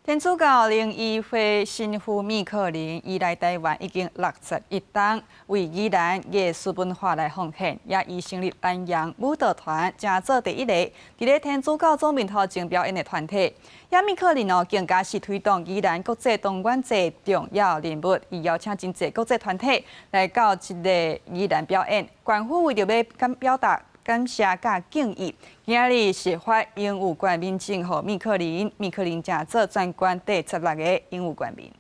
天主教靈醫會神父米克林伊來台灣已經61冬，為宜蘭藝術文化來奉獻，也伊成立南洋舞蹈團，成做第一个佇咧天主教總面頭前表演的團體。也米克林哦，更加是推動宜蘭國際動玩節重要人物，伊邀請真濟國際團體來到這个宜蘭表演，縣府為著欲感表達感謝佮敬意，今仔日是發榮譽冠冕證予米克林，米克林成做全縣第16個榮譽冠冕。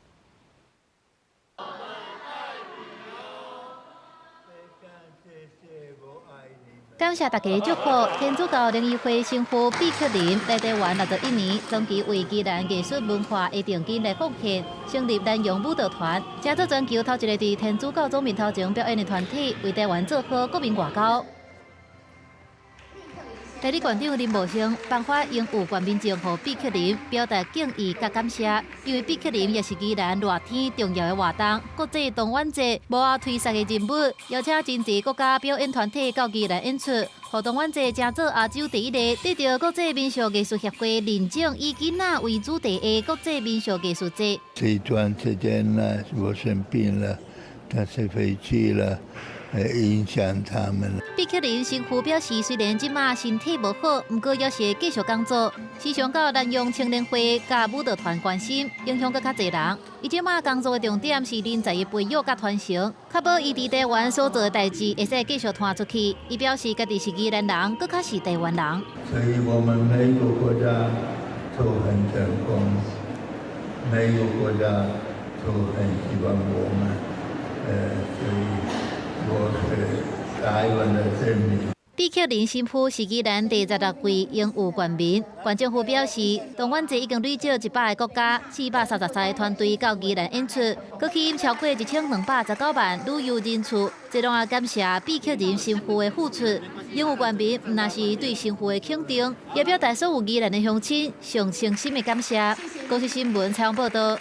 感謝大家祝福，天主教靈醫會神父畢克林來台灣61年，長期為宜蘭藝術文化的重金來奉獻，成立南洋舞蹈團，成做全球頭一个佇天主教總面頭前表演的團體，為台灣做好國民外交。代理縣長林茂興頒發榮譽冠冕證予畢克林，表達敬意佮感謝。因為畢克林也是宜蘭熱天重要的活動，國際動玩節無法推捒的人物，邀請真濟國家表演團體到宜蘭演出，予動玩節成做亞洲第一個得著國際民俗藝術協會認證，以囡仔為主題的國際民俗藝術節。這段時間呢，我生病了，但是回去了。影響他們。畢克林神父表示，雖然這馬身體無好，毋過猶是會繼續工作。時常到南洋青年會佮舞蹈團關心，影響閣較濟人。伊這馬工作的重點是人才的培育佮傳承，確保伊佇台灣所做的代誌會使繼續傳出去。伊表示，家己是宜蘭人，閣較是台灣人。所以我們每個國家都很成功，每個國家都很喜歡我們，所以我是台灣的人民。畢克林神父是宜蘭第16位榮譽冠冕。縣政府表示，動玩節已經累積100個國家、433個團隊到宜蘭演出，閣吸引超過1219萬旅遊人次。這攏愛感謝畢克林神父的付出。榮譽冠冕毋但是對神父的肯定，也表達所有宜蘭的鄉親上誠心的感謝。公視新聞採訪報導。